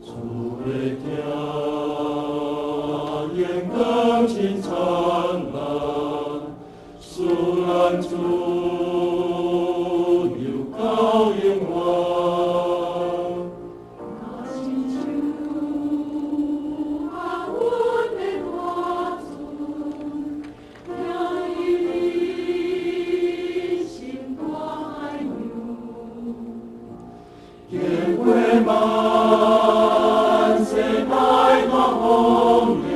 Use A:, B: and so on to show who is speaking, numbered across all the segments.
A: 主的疼眼光真燦爛，使咱自由到永遠。
B: 若親像阿阮的大船，行入人生大海洋。
A: 經過萬世大大風浪，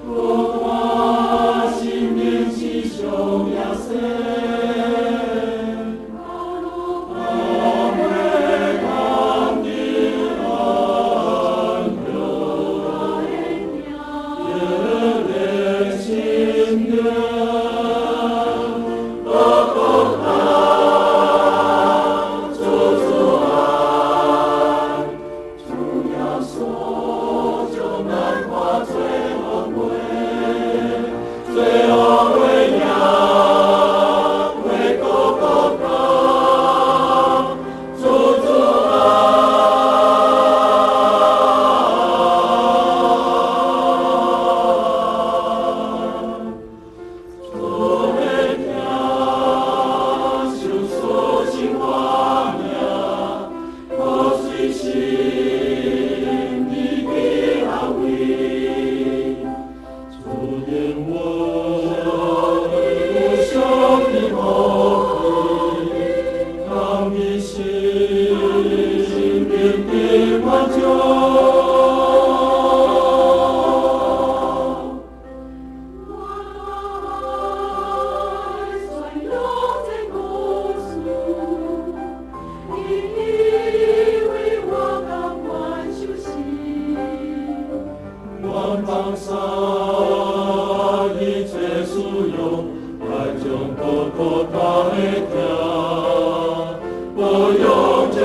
A: 我看生命是上耶穌。
B: 到
A: 我會當得安詳，的心靈，高高大，主主愛，主耶穌將咱看做寶貝，最後會贏，會高高大，主主愛。主的疼受所生我命，可隨心你的安慰。主引我無上的福氣，讓你心靈的滿足。
B: 我來宣揚這故事，因為我甘願受死。
A: 願放下一切私欲，來將高高大的疼，保養將